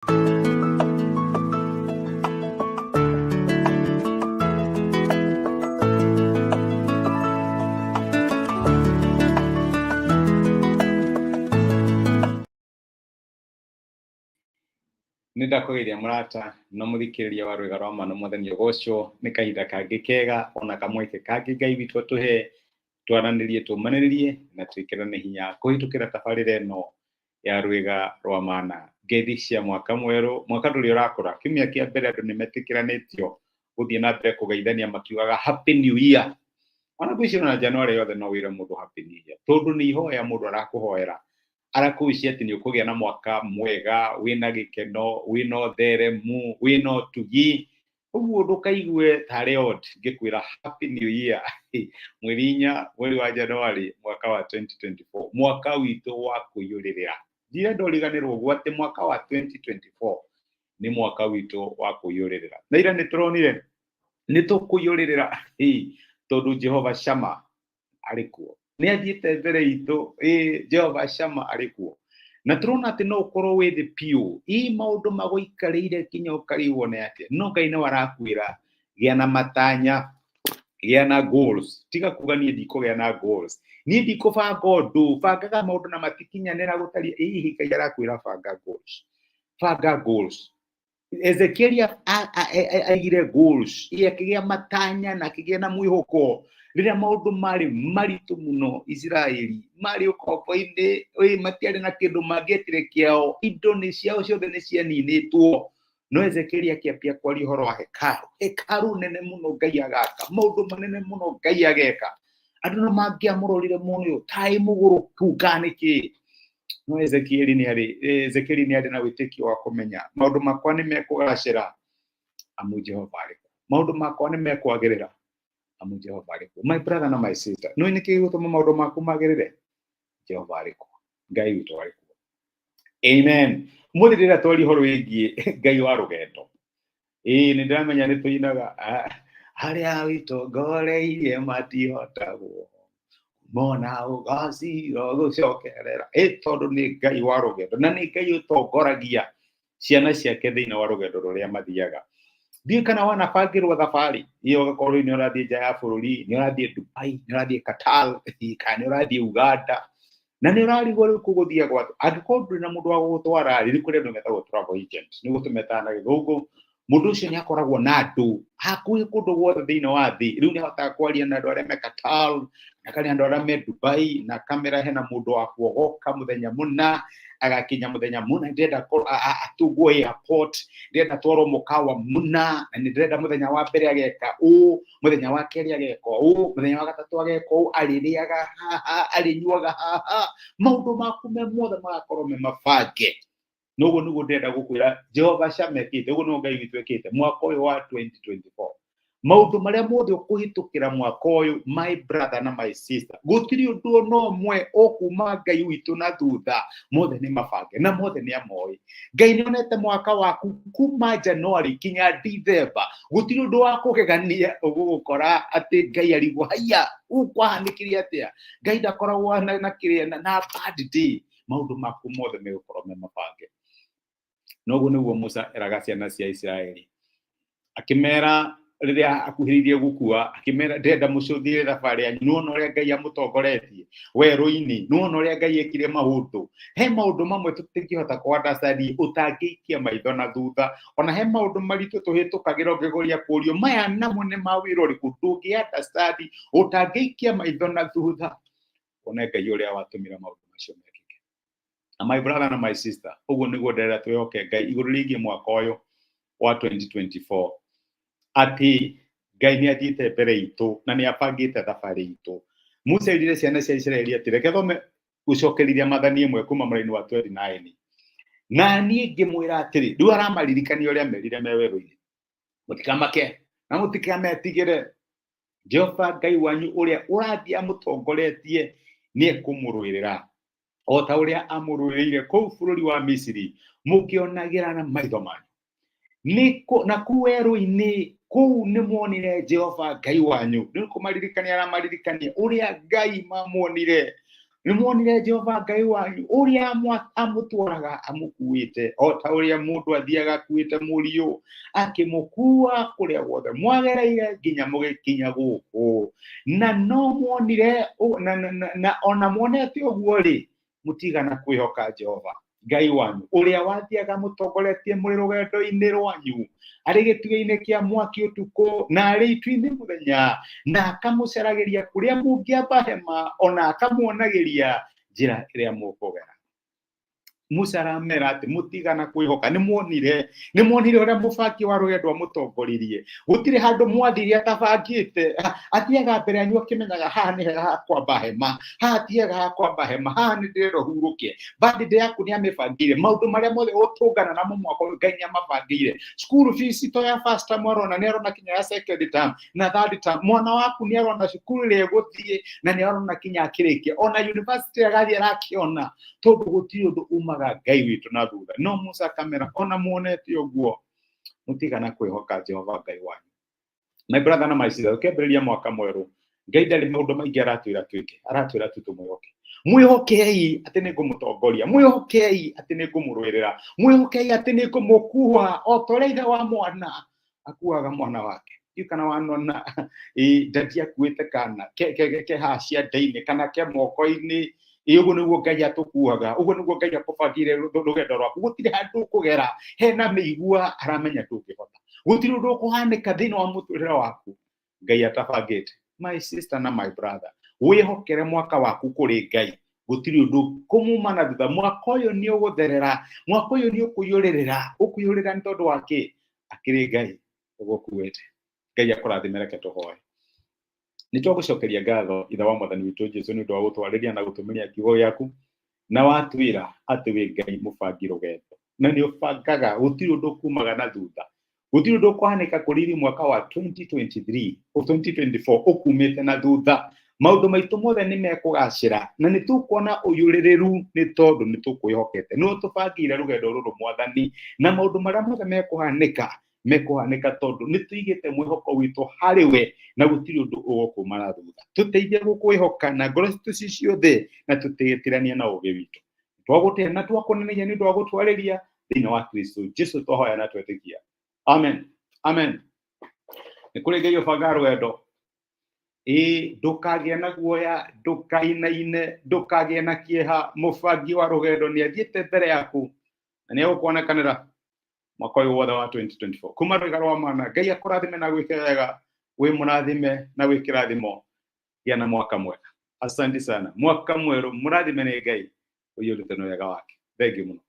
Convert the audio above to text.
Nĩ ndakũgeithia mũrata na mũthikĩrĩria wa rwĩga rwa mano, mwathani ũgocwo nĩ kahinda kangĩ kega ona kamweke kangĩ Ngai witũ atũhe twaranĩrie, tũmanĩrĩrie na twĩkĩrane hinya kũhĩtũkĩra tabarĩra ĩno ya rwĩga rwa mana. Ngeithi cia mwaka mwerũ, mwaka ndũrĩ ũrakũra. Kiumia kĩa mbere andũ nĩ metĩkĩranĩtio gũthiĩ na mbere kũgeithania makiugaga happy new year. Ona ngwĩciria ona January yothe no wĩre mũndũ happy new year, tondũ nĩ ihoya mũndũ arakũhoera, arakũwicia atĩ nĩ ũkũgĩa na mwaka mwega wĩna gĩkeno, wĩna ũtheremu, wĩna ũtugi. Ũguo ndũkaigue tarĩ odd ngĩkwĩra happy new year. Mweri 4, mweri wa January, mwaka wa 2024, mwaka witũ wa kũiyũrĩrĩra. Ndirenda ũriganĩrwo ũguo atĩ mwaka wa 2024 nĩ mwaka witũ wa kũiyũrĩrĩra. Na ira nĩ tũronire nĩ tũkũiyũrĩrĩra tondũ Jehova Shama arĩ kuo, nĩ athiĩte mbere itũ. Ĩ Jehova Shama arĩ kuo, na tũrona atĩ no ũkorwo wĩ thĩ piũ, ĩ maũndũ magũikarĩire kinya ũkarigwo nĩ atĩa, no Ngai no arakwĩra gĩa na matanya, gĩa na goals. Tiga kuga niĩ ndikũgĩa na goals, niĩ ndikũbanga ũndũ, bangaga maũndũ na matikinyanĩra gũtariĩ. Ĩ Ngai arakwĩra banga goals, banga goals. Ezekieli aigire goals, ĩ akĩgĩa matanya na akĩgĩa na mwĩhoko rĩrĩa maũndũ marĩ maritũ mũno. Isiraeli marĩ ũkombo-inĩ, ĩ matiarĩ na kĩndũ mangĩetire kĩao, indo nĩ ciao ciothe nĩ cianinĩtwo. No Ezekieli akĩambia kwaria ũhoro wa hekaru, hekaru nene mũno Ngai agaka, maũndũ manene mũno Ngai ageka. Andũ no mangĩamũrorire mũno, ũyũ taĩ mũgũrũku kana nĩkĩ? No Ezekieli nĩ arĩ, Ezekieli nĩ arĩ na wĩtĩkio wa kũmenya maũndũ makwa nĩ mekũgacĩra amu Jehova arĩ kuo, maũndũ makwa nĩ mekwagĩrĩra amu Jehova arĩ kuo. My brother na my sister, nĩ nĩkĩ gĩgũtũma maũndũ maku magĩrĩre? Jehova arĩ kuo, Ngai witũ arĩ kuo. Amen. Mũthĩ ndĩrenda twarie ũhoro wĩgiĩ Ngai wa rũgendo. Ĩĩ nĩ ndĩramenya nĩ tũinaga arĩa wĩtongoreirie matihotagwo mona ũgaciro gũcokerera. Ĩ tondũ nĩ Ngai wa rũgendo na nĩ Ngai ũtongoragia ciana ciake thĩinĩ wa rũgendo rũrĩa mathiaga. Ndiũĩ kana wanabangĩrwo thabarĩ ĩ ũgakorwo nĩ ũrathiĩ nja ya bũrũri, nĩ ũrathiĩ Dubai, nĩ ũrathiĩ Qatar, kana nĩ ũrathiĩ Uganda, na nĩ ũrarigwo rĩu kũgũthiagwo atĩa. Angĩkorwo ndũrĩ na mũndũ wa gũgũtwara rĩ, rĩu kũrĩ andũ metagwo travel agent, nĩguo tũmetaga na gĩthũngũ. Mũndũ ũcio nĩ akoragwo na andũ hakuhĩ kũndũ guothe thĩinĩ wa thĩ. Rĩu nĩ ahotaga kwaria na andũ arĩa me Qatar, akaria andũ arĩa me Dubai, na kamera hena mũndũ wa kuogoka mũthenya mũna, agakinya mũthenya mũna, ndĩrenda atũngwo airport, ndĩrenda twarwo mũkawa mũna, na nĩ ndĩrenda mũthenya wa mbere ageka ũũ, mũthenya wa kerĩ ageka ũũ, mũthenya wa gatatũ ageka ũũ, arĩrĩaga haha, arĩnyuaga haha, maũndũ maku me mothe magakorwo me mabange. Noguo nĩguo ndĩrenda gũkwĩra Jehova Shammah ekĩte, ũguo nĩguo Ngai witũ ekĩte mwaka ũyũ wa 2024. Maũndũ marĩa mothe ũkũhĩtũkĩra mwaka ũyũ, my brother na my sister, gũtirĩ ũndũ ona ũmwe ũkuma Ngai witũ na thutha, mothe nĩ mabange na mothe nĩ amoĩ. Ngai nĩ onete mwaka waku kuma January kinya December, gũtirĩ ũndũ wa kũgegania ũgũgũkora atĩ Ngai arigwo haiya ũkwahanĩkire atĩa. Ngai ndakoragwo na kĩrĩa na bad day, maũndũ maku mothe megũkorwo me mabange. Noguo nĩguo Musa eraga ciana cia Isiraeli, akĩmera rĩrĩa akuhĩrĩirie gũkua, akĩmera ndĩrenda mũcũthĩrĩre thabarĩ yanyu, nĩwona ũrĩa Ngai amũtongoretie werũ-inĩ, nĩwona ũrĩa Ngai ekire maũndũ. He maũndũ mamwe tũtingĩhota kũ understand, ũtangĩikia maitho na thutha. Ona he maũndũ maritũ tũhĩtũkagĩra ũngĩgeria kũrio maya namo nĩ ma wĩra ũrĩkũ, ndũngĩ understand, ũtangĩikia maitho na thutha wone Ngai ũrĩa watũmire maũndũ macio mekĩke. Na my brother na my sister, ũguo nĩguo ndĩrenda twĩhoke Ngai igũrũ rĩgiĩ mwaka ũyũ wa 2024, atĩ Ngai nĩ athiĩte mbere itũ na nĩ abangĩte thabarĩ itũ. Musa erire ciana cia Isiraeli atĩ, reke thome gũcokerithia mathani ĩmwe kuma mũraini wa 29. Na niĩ ngĩmwĩra atĩrĩ, rĩu aramaririkania ũrĩa merire me werũ-inĩ, mũtikamake na mũtikametigĩre, Jehova Ngai wanyu ũrĩa ũrathiĩ amũtongoretie nĩ ekũmũrũĩrĩra o ta ũrĩa amũrũĩrĩire kũu bũrũri wa Misiri mũkĩonagĩra na maitho manyu. Na kũu werũ-inĩ kũu nĩmuonire Jehova Ngai wanyu. Nĩ kũmaririkania aramaririkania ũrĩa Ngai mamuonire. Nĩ muonire Jehova Ngai wanyu ũrĩa amũtwaraga amũkuĩte o ta ũrĩa mũndũ athiaga akuĩte mũriũ, akĩmũkua kũrĩa guothe mwagereire nginya mũgĩkinya gũkũ. Na no muonire na ona muonete ũguo rĩ, mũtigana kwĩhoka Jehova Ngai wanyu ũrĩa wathiaga mũtongoretie mũrĩ rũgendo-inĩ rwanyu, arĩ gĩtugĩ-inĩ kĩa mwaki ũtukũ na arĩ itu-inĩ mũthenya, na akamũcaragĩria kũrĩa mũngĩamba hema, ona akamuonagĩria njĩra ĩrĩa mũkũgera. Musa aramera atĩ mũtigana kwĩhoka. Nĩ muonire ũrĩa mũbangi wa rũgendo amũtongoririe. Gũtirĩ handũ mwathire atabangĩte. Athiaga mbere yanyu akĩmenyaga haha nĩ hega ha kwamba hema, haha ti hega ha kwamba hema, haha nĩ ndĩrenda hurũke. Birthday yaku nĩ amĩbangĩire, maũndũ marĩa mothe ũtũngana namo mwaka ũyũ Ngai nĩ amabangĩire. School fees to ya first term arona, nĩ arona kinya ya second term na third term. Mwana waku nĩ arona cukuru ĩrĩa ĩgũthiĩ na nĩ arona kinya akĩrĩkia, ona university agathiĩ arakĩona, tondũ gũtirĩ ũndũ umaga Ngai witũ na thutha. No Musa akamera ona muonete ũguo mũtigana kwĩhoka Jehova Ngai wanyu. My brother na my sister, ũkĩambĩrĩria mwaka mwerũ, Ngai ndarĩ maũndũ maingĩ aratwĩra twĩke, aratwĩra tu tũmwĩhoke. Mwĩhokei atĩ nĩ ngũmũtongoria, mwĩhokei atĩ nĩ ngũmũrũĩrĩra, mwĩhokei atĩ nĩ ngũmũkua o ta ũrĩa ithe wa mwana akuaga mwana wake. Ndiũĩ kana wanona ndadi akuĩte kana ke haha ciande-inĩ kana ke moko-inĩ. Ũguo nĩguo Ngai atũkuaga, ũguo nĩguo Ngai akũbangĩire rũgendo rwaku. Gũtirĩ handũ ũkũgera hena mĩigua aramenya ndũngĩhota. Gũtirĩ ũndũ ũkũhanĩka thĩinĩ wa mũtũrĩre waku Ngai atabangĩte. My sister na my brother, wĩhokere mwaka waku kũrĩ Ngai. Gũtirĩ ũndũ kũmuma na thutha. Mwaka ũyũ nĩ ũgũtherera, mwaka ũyũ nĩ ũkũiyũrĩrĩra. Ũkũiyũrĩrĩra nĩ tondũ wa kĩ? Akĩrĩ Ngai ũgũkuĩte. Ngai akũrathime, reke tũhoe. Nĩ twagũcokeria ngatho Ithe wa Mwathani witũ Jesũ nĩ ũndũ wa gũtwarĩria na gũtũmĩria kiugo gĩaku, na watwĩra atĩ wĩ Ngai mũbangi rũgendo, na nĩ ũbangaga, gũtirĩ ũndũ ũkumaga na thutha. Gũtirĩ ũndũ ũkũhanĩka kũrĩ ithuĩ mwaka wa 2023 o 2024 ũkumĩte na thutha. Maũndũ maitũ mothe nĩ mekũgacĩra na nĩ tũkuona ũiyũrĩrĩru nĩ tondũ nĩ tũkwĩhokete. Nĩ ũtũbangĩire rũgendo rũrũ Mwathani, na maũndũ marĩa mothe mekũhanĩka mekũhanĩka tondũ nĩ tũigĩte mwĩhoko witũ harĩ we na gũtirĩ ũndũ ũgũkuma na thutha. Tũteithie gũkwĩhoka na ngoro citũ ci ciothe na tũtigĩtiranie na ũũgĩ witũ. Twagũtĩa na twakũneneria nĩ ũndũ wa gũtwarĩria thĩinĩ wa Kristo Jesu twahoya na twetĩkia. Amen. Amen. Nĩ kũrĩ Ngai ũbangaga rũgendo. Ĩĩ, ndũkagĩe na guoya, ndũkainaine, ndũkagĩe na kĩeha. Mũbangi wa rũgendo nĩ athiĩte mbere yaku na nĩ egũkuonekanĩra mwaka ũyũ wothe wa 2024. Kuma rwĩga rwa mana, Ngai akũrathime na gwĩke wega, wĩ mũrathime na wĩ kĩrathimo. Gĩa na mwaka mwega. Asante sana. Mwaka mwerũ, mũrathime nĩ Ngai ũiyũrĩte na wega wake. Thengiũ mũno.